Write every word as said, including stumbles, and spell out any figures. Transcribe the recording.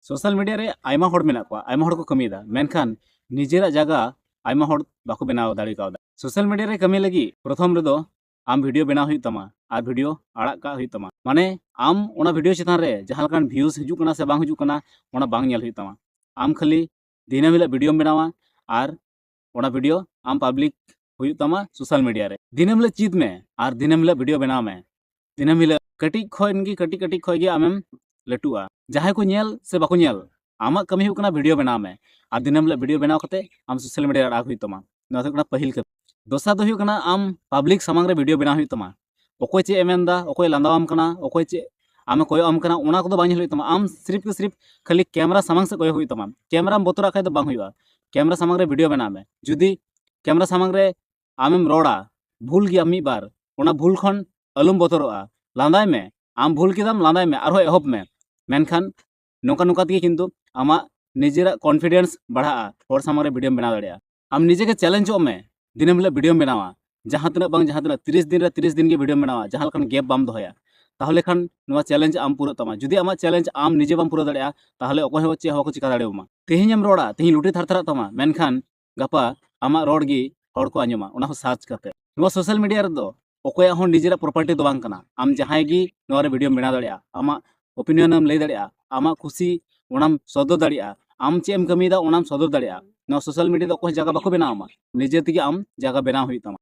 Social media ᱨᱮ ᱟᱭᱢᱟ ᱦᱚᱲ ᱢᱮᱱᱟᱜ ᱠᱚᱣᱟ, ᱟᱭᱢᱟ ᱦᱚᱲ ᱠᱚ ᱠᱟᱹᱢᱤᱭᱮᱫᱟ, ᱢᱮᱱᱠᱷᱟᱱ ᱱᱤᱡᱮᱨᱟᱜ ᱡᱟᱭᱜᱟ ᱟᱭᱢᱟ ᱦᱚᱲ ᱵᱟᱠᱚ ᱵᱮᱱᱟᱣ ᱫᱟᱲᱮ ᱠᱟᱣᱫᱟ᱾ ᱥᱳᱥᱟᱞ ᱢᱤᱰᱤᱭᱟ ᱨᱮ ᱠᱟᱹᱢᱤ ᱞᱟᱹᱜᱤᱫ ᱯᱨᱚᱛᱷᱚᱢ ᱨᱮᱫᱚ ᱟᱢ ᱵᱷᱤᱰᱤᱭᱳ ᱵᱮᱱᱟᱣ ᱦᱩᱭᱩᱜ ᱛᱟᱢᱟ ᱟᱨ ᱵᱷᱤᱰᱤᱭᱳ ᱟᱲᱟᱜ ᱠᱟᱜ ᱦᱩᱭᱩᱜ ᱛᱟᱢᱟ᱾ ᱢᱟᱱᱮ ᱟᱢ ᱚᱱᱟ ᱵᱷᱤᱰᱤᱭᱳ ᱪᱮᱛᱟᱱ ᱨᱮ ᱡᱟᱦᱟᱸ ᱞᱮᱠᱟᱱ ᱵᱷᱤᱭᱩᱥ ᱦᱤᱡᱩᱜ ᱠᱟᱱᱟ ᱥᱮ ᱵᱟᱝ ᱦᱤᱡᱩᱜ ᱠᱟᱱᱟ, ᱚᱱᱟ ᱵᱟᱝ ᱧᱮᱞ ᱦᱩᱭᱩᱜ ᱛᱟᱢᱟ᱾ ᱟᱢ ᱠᱷᱟᱹᱞᱤ ᱫᱤᱱᱟᱹᱢ ᱦᱤᱞᱳᱜ ᱵᱷᱤᱰᱤᱭᱳᱢ ᱵᱮᱱᱟᱣᱟ ᱟᱨ ᱚᱱᱟ ᱵᱷᱤᱰᱤᱭᱳ ᱟᱢ ᱯᱟᱵᱽᱞᱤᱠ ᱦᱩᱭᱩᱜ ᱛᱟᱢᱟ ᱥᱳᱥᱟᱞ ᱢᱤᱰᱤᱭᱟ ᱨᱮ᱾ ᱫᱤᱱᱟᱹᱢ ᱦᱤᱞᱳᱜ ᱪᱮᱫ ᱢᱮ ᱟᱨ ᱫᱤᱱᱟᱹᱢ ᱦᱤᱞᱳᱜ ᱵᱷᱤᱰᱤᱭᱳ ᱵᱮᱱᱟᱣ ᱢᱮ᱾ ᱫᱤᱱᱟᱹᱢ ᱦᱤᱞᱳᱜ ᱠᱟᱹᱴᱤᱡ ᱠᱷᱚᱱ ᱜᱮ, ᱠᱟᱹᱴᱤᱡ ᱠᱟᱹᱴᱤᱡ ᱠᱷᱚᱱ ᱜᱮ ᱟᱢᱮᱢ ᱞᱟᱹᱴᱩᱜᱼᱟ᱾ ᱡᱟᱦᱟᱸᱭ ᱠᱚ ᱧᱮᱞ ᱥᱮ ᱵᱟᱠᱚ ᱧᱮᱞ, ᱟᱢᱟᱜ ᱠᱟᱹᱢᱤ ᱦᱩᱭᱩᱜ ᱠᱟᱱᱟ ᱵᱷᱤᱰᱤᱭᱳ ᱵᱮᱱᱟᱣ ᱢᱮ ᱟᱨ ᱫᱤᱱᱟᱹᱢ ᱦᱤᱞᱳᱜ ᱵᱷᱤᱰᱤᱭᱳ ᱵᱮᱱᱟᱣ ᱠᱟᱛᱮ ᱟᱢ ᱥᱳᱥᱟᱞ ᱢᱤᱰᱤᱭᱟ ᱨᱮ ᱟᱲᱟᱜ ᱦᱩᱭᱩᱜ ᱛᱟᱢᱟ᱾ ᱱᱚᱣᱟ ᱫᱚ ᱦᱩᱭᱩᱜ ᱠᱟᱱᱟ ᱯᱟᱹᱦᱤᱞ ᱠᱟᱹᱢᱤ᱾ ᱫᱚᱥᱟᱨ ᱫᱚ ᱦᱩᱭᱩᱜ ᱠᱟᱱᱟ ᱟᱢ ᱯᱟᱵᱽᱞᱤᱠ ᱥᱟᱢᱟᱝ ᱨᱮ ᱵᱷᱤᱰᱤᱭᱳ ᱵᱮᱱᱟᱣ ᱦᱩᱭᱩᱜ ᱛᱟᱢᱟ᱾ ᱚᱠᱚᱭ ᱪᱮᱫ ᱮ ᱢᱮᱱᱫᱟ, ᱚᱠᱚᱭ ᱞᱟᱸᱫᱟᱣᱟᱢ ᱠᱟᱱᱟ, ᱚᱠᱚᱭ ᱪᱮᱫ ᱟᱢᱮ ᱠᱚᱭᱚᱜ ᱟᱢ ᱠᱟᱱᱟ, ᱚᱱᱟ ᱠᱚᱫᱚ ᱵᱟᱝ ᱧᱮᱞ ᱦᱩᱭᱩᱜ ᱛᱟᱢᱟ᱾ ᱟᱢ ᱥᱤᱨᱤᱯ ᱠᱮ ᱥᱤᱨᱤᱯ ᱠᱷᱟᱹᱞᱤ ᱠᱮᱢᱮᱨᱟ ᱥᱟᱢᱟᱝ ᱥᱮᱫ ᱠᱚᱭᱚᱜ ᱦᱩᱭᱩᱜ ᱛᱟᱢᱟ᱾ ᱠᱮᱢᱮᱨᱟᱢ ᱵᱚᱛᱚᱨᱟᱜ ᱠᱷᱟᱡ ᱫᱚ ᱵᱟᱝ ᱦᱩᱭᱩᱜᱼᱟ᱾ ᱠᱮᱢᱮᱨᱟ ᱥᱟᱢᱟᱝ ᱨᱮ ᱵᱷᱤᱰᱤᱭᱳ ᱵᱮᱱᱟᱣ ᱢᱮ᱾ ᱡᱩᱫᱤ ᱠᱮᱢᱮᱨᱟ ᱥᱟᱢᱟᱝ ᱨᱮ ᱟᱢᱮᱢ ᱨᱚᱲᱟ, ᱵᱷᱩᱞ ᱜᱮᱭᱟᱢ ᱢᱤᱫ ᱵᱟᱨ, ᱚᱱᱟ ᱵᱷᱩᱞ ᱠᱷᱚᱱ ᱟᱞᱚᱢ ᱵᱚᱛᱚᱨᱚᱜᱼᱟ᱾ ᱞᱟᱸᱫᱟᱭ ᱢᱮ, ᱟᱢ ᱵᱷᱩᱞ ᱠᱮᱫᱟᱢ, ᱞᱟᱸᱫᱟᱭ ᱢᱮ, ᱟᱨᱦᱚᱸ ᱮᱦᱚᱵ ᱢᱮ᱾ ᱢᱮᱱᱠᱷᱟᱱ ᱱᱚᱝᱠᱟ ᱱᱚᱝᱠᱟ ᱛᱮᱜᱮ ᱠᱤᱱᱛᱩ ᱟᱢᱟᱜ ᱱᱤᱡᱮᱨᱟᱜ ᱠᱚᱱᱯᱷᱤᱰᱮᱱᱥ ᱵᱟᱲᱦᱟᱜᱼᱟ, ᱦᱚᱲ ᱥᱟᱢᱟᱝ ᱨᱮ ᱵᱷᱤᱰᱤᱭᱳᱢ ᱵᱮᱱᱟᱣ ᱫᱟᱲᱮᱭᱟᱜᱼᱟ᱾ ᱟᱢ ᱱᱤᱡᱮ ᱜᱮ ᱪᱮᱞᱮᱧᱡᱚᱜ ᱢᱮ, ᱫᱤᱱᱟᱹᱢ ᱦᱤᱞᱳᱜ ᱵᱷᱤᱰᱤᱭᱳᱢ ᱵᱮᱱᱟᱣᱟ, ᱡᱟᱦᱟᱸ ᱛᱤᱱᱟᱹᱜ ᱵᱟᱝ ᱡᱟᱦᱟᱸ ᱛᱤᱱᱟᱹᱜ ᱛᱤᱨᱤᱥ ᱫᱤᱱ ᱨᱮ ᱛᱤᱨᱤᱥ ᱫᱤᱱ ᱜᱮ ᱵᱷᱤᱰᱤᱭᱳᱢ ᱵᱮᱱᱟᱣᱟ, ᱡᱟᱦᱟᱸ ᱞᱮᱠᱟᱱ ᱜᱮᱯ ᱵᱟᱢ ᱫᱚᱦᱚᱭᱟ, ᱛᱟᱦᱚᱞᱮ ᱠᱷᱟᱱ ᱱᱚᱣᱟ ᱪᱮᱞᱮᱧᱡᱽ ᱟᱢ ᱯᱩᱨᱟᱹᱜ ᱛᱟᱢᱟ᱾ ᱡᱩᱫᱤ ᱟᱢᱟᱜ ᱪᱮᱞᱮᱧᱡᱽ ᱟᱢ ᱱᱤᱡᱮ ᱵᱟᱢ ᱯᱩᱨᱟᱹᱣ ᱫᱟᱲᱮᱭᱟᱜᱼᱟ, ᱛᱟᱦᱚᱞᱮ ᱚᱠᱚᱭ ᱦᱚᱸ ᱪᱮᱫ ᱦᱚᱸ ᱵᱟᱠᱚ ᱪᱤᱠᱟ ᱫᱟᱲᱮᱭᱟᱢᱟ᱾ ᱛᱮᱦᱮᱧᱮᱢ ᱨᱚᱲᱟ, ᱛᱮᱦᱮᱧ ᱞᱩᱴᱤ ᱛᱷᱟᱨ ᱛᱷᱟᱨᱟᱜ ᱛᱟᱢᱟ, ᱢᱮᱱᱠᱷᱟᱱ ᱜᱟᱯᱟ ᱟᱢᱟᱜ ᱨᱚᱲ ᱜᱮ ᱦᱚᱲ ᱠᱚ ᱟᱸᱡᱚᱢᱟ, ᱚᱱᱟ ᱦᱚᱸ ᱥᱟᱨᱪ ᱠᱟᱛᱮ᱾ ᱱᱚᱣᱟ ᱥᱳᱥᱟᱞ ᱢᱤᱰᱤᱭᱟ ᱨᱮᱫᱚ ᱚᱠᱚᱭᱟᱜ ᱦᱚᱸ ᱱᱤᱡᱮᱨᱟᱜ ᱯᱨᱚᱯᱟᱨᱴᱤ ᱫᱚ ᱵᱟᱝ ᱠᱟᱱᱟ᱾ ᱟᱢ ᱡᱟᱦᱟᱸᱭ ᱜᱮ ᱱᱚᱣᱟ ᱨᱮ ᱵᱷᱤᱰᱤᱭᱳᱢ ᱵᱮᱱᱟᱣ ᱫᱟᱲᱮᱭᱟᱜᱼᱟ, ᱟᱢᱟᱜ ᱚᱯᱤᱱᱤᱭᱚᱱ ᱮᱢ ᱞᱟᱹᱭ ᱫᱟᱲᱮᱭᱟᱜᱼᱟ, ᱟᱢᱟᱜ ᱠᱩᱥᱤ ᱚᱱᱟᱢ ᱥᱚᱫᱚᱨ ᱫᱟᱲᱮᱭᱟᱜᱼᱟ, ᱟᱢ ᱪᱮᱫ ᱮᱢ ᱠᱟᱹᱢᱤᱭᱮᱫᱟ ᱚᱱᱟᱢ ᱥᱚᱫᱚᱨ ᱫᱟᱲᱮᱭᱟᱜᱼᱟ᱾ ᱱᱚᱣᱟ ᱥᱳᱥᱟᱞ ᱢᱤᱰᱤᱭᱟ ᱫᱚ ᱚᱠᱚᱭ ᱡᱟᱭᱜᱟ ᱵᱟᱠᱚ ᱵᱮᱱᱟᱣ ᱟᱢᱟ, ᱱᱤᱡᱮ ᱛᱮᱜᱮ ᱟᱢ ᱡᱟᱭᱜᱟ ᱵᱮᱱᱟᱣ ᱦᱩᱭᱩᱜ ᱛᱟᱢᱟ᱾